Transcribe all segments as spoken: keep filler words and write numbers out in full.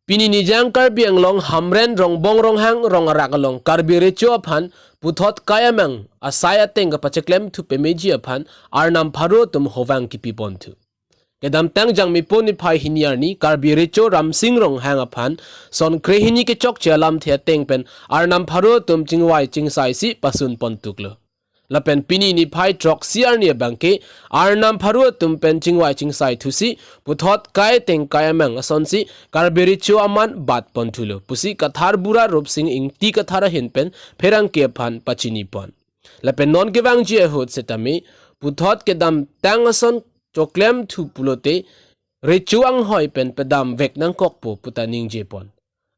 Pini Nijang Karbi Anglong Hamren Rongbong Ronghang Rong Arak along Karbi Recho aphan puthot kai amang asai ateng kapacheklem thu pemeji aphan Arnam pharo atum hovang kipi pon thu. Kedamtang Jangmipo niphai hini arni Karbi Recho Ramsing Ronghang aphan son krehini kechokche alamthe ateng pen Arnam pharo atum chingvai chingsai si pasun pon tuklo. Lapen pini niphai throksi arni abangke Arnam pharo atum pen chingvai chingsai thusi puthot kai ateng kai amang asonsi Karbi Recho aman bat pon thulo pusi Kathar Bura Rupsing Ingti Kathar ahin pen pherangke aphan pachini pon. Lapen non kevangji ahut setame puthot kedamtang ason choklem thu pulote Recho anghoi pen pedam vek nangkokpo puta ningje pon.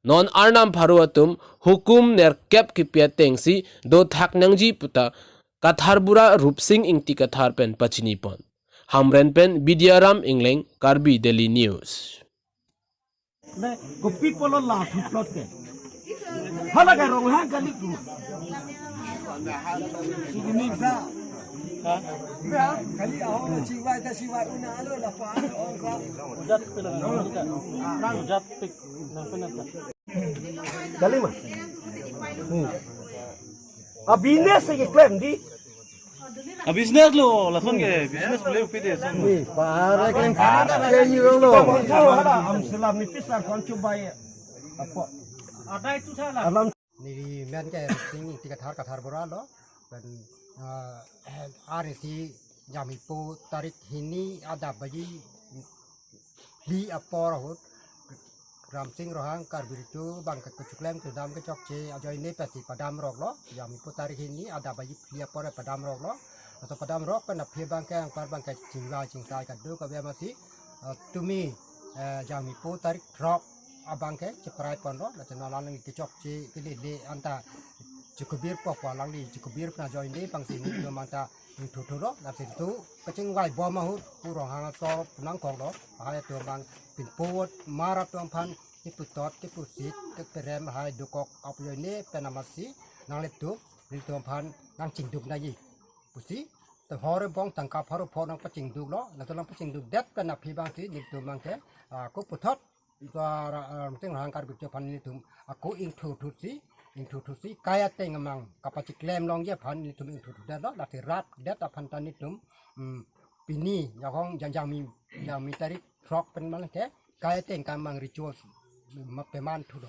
Non Arnam pharo atum hukum nerkep kipi atengsi dothak nangji puta Kathar Bura Rupsing Ingti Kathar pen pachini pon. Hamren pen Bidyaram Ingleng, Karbi Daily News. Kopi polo la thu plot ke. Hala ka Ronghang kali ku. Sugini sa. Ya, kali aho na chiwai ta chiwai una alo la pa alo ong sa. Ujat pina. Ujat pik. Kali ma. Hmm. A business ke klem di. A business lo, lason ke business boleh upi de son. Ni, para klem klem ni lo. Am selam ni pisar kon coba ya. Apa? Ada itu salah. Alam Neli men ke Sing Ingti Kathar, Kathar Bura lo. Pen, ah, hari si Jangmipo tarik hini adap baji phli apor ahut Ramsing Ronghang Karbi Recho abang ke kechuklem kedam kechokche ajoine pensi padam rok lo. Jangmipo tarik hini adap baji phli apor padam rok lo. Laso padam rok pen aphi abang ke anpar abang ke chingvai chingsai kado kave masi, eh, tumi, eh, Jangmipo tarik throk abang ke cheprai pon lo, lachen alangli kechokche kelele anta chekubir pok po alangli chekubir pen ajoine abang si nelitum anta ingthu thu lo, lapen tu kachingvai bom ahut pu Ronghang aso pu nangkok lo, lahai atum abang pinpot mar atum aphan kiputot kipusit keperem lahai dokok ajoine pen amatsi nanglitum nelitum aphan nangchingduk nangji pusi te hor bong tangka pharo pho nangpachingduk lo, latum nangpachingduk det pen aphi abang si nelitum abang ke, ah, ko puthot Ramsing Ronghang Karbi Recho aphan nelitum ako ingthu thusi, ingthu thusi kai ateng amang kapacheklem longji aphan nelitum ingthu thu det lo, lasi rat det aphan ta nelitum, mm, pini jahong Jang- Jangmi, Jangmi tarik throk pen abang ke kai ateng kai amang Recho ma peman thu lo.